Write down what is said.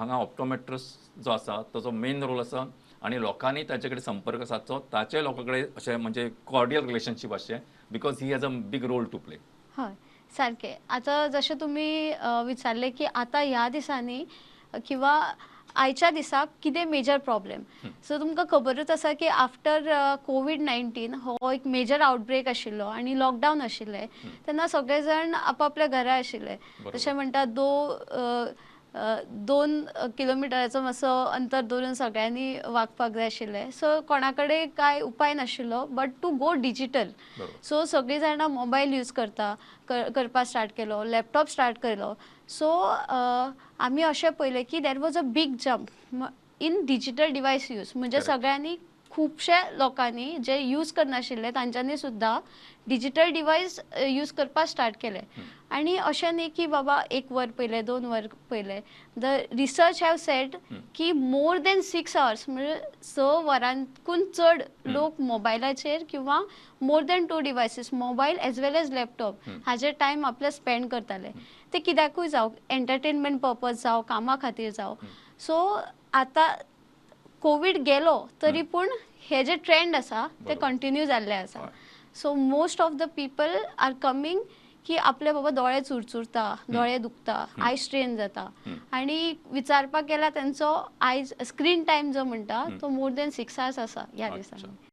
हांगा ऑप्टोमेट्रिस्ट जो आसा ताचो मेन रोल आसा आनी लोकांनी ताचे कडेन संपर्क सादचो, ताचे लोकां कडेन अशें म्हणजे कॉर्डियल रिलेशनशीप आसचें, because he has a big role to play. हय, सारकें. आतां जशें तुमी विचारलें की आतां ह्या दिसांनी किंवा आयच्या दिसाक कितें मेजर प्रॉब्लेम, सो तुमकां खबरूच आसा की आफ्टर कोवीड-19 हो एक मेजर आउटब्रेक आशिल्लो आनी लॉकडावन आशिल्लें, तेन्ना सगळे जाण आपापल्या घरा आशिल्ले. जशें म्हणटा दो 2 किलोमिटराचो मातसो अंतर दवरून सगळ्यांनी वागपाक जाय आशिल्लें. सो कोणा कडेन कांय उपाय नाशिल्लो but to go digital. So सगळीं जाणां मोबायल यूज करता करपाक स्टार्ट केलो, लॅपटॉप स्टार्ट केलो. सो आमी अशें पळयलें की there was a big jump in digital device use, म्हणजे सगळ्यांनी, खुबशे लोकांनी जे यूज करनाशिल्ले तांच्यांनी सुद्दां डिजीटल डिवायस यूज करपाक स्टार्ट केलें. आनी अशें न्ही की बाबा एक वर पयलें, 2 वर पयलें. The research have said की मोर देन 6 आवर्स, म्हणजे 6 वरांकून चड लोक मोबायलाचेर किंवा more than two devices, mobile as well as laptop, हाजेर टायम आपले स्पेंड करताले. ते कित्याकूय जावं, एंटरटेनमेंट पर्पज जावं, कामा खातीर जावं. सो आतां कोवीड गेलो तरी पूण हे जे ट्रेंड आसा ते कंटिन्यू जाल्ले आसा. So most of the people are coming की आपले बाबा दोळे चुरचुरता, दोळे दुखता, I strain जाता आनी विचारपाक गेल्यार तेंचो आयज स्क्रीन टायम जो म्हणटा तो मोर देन 6 आवर्स आसा ह्या दिसांनी.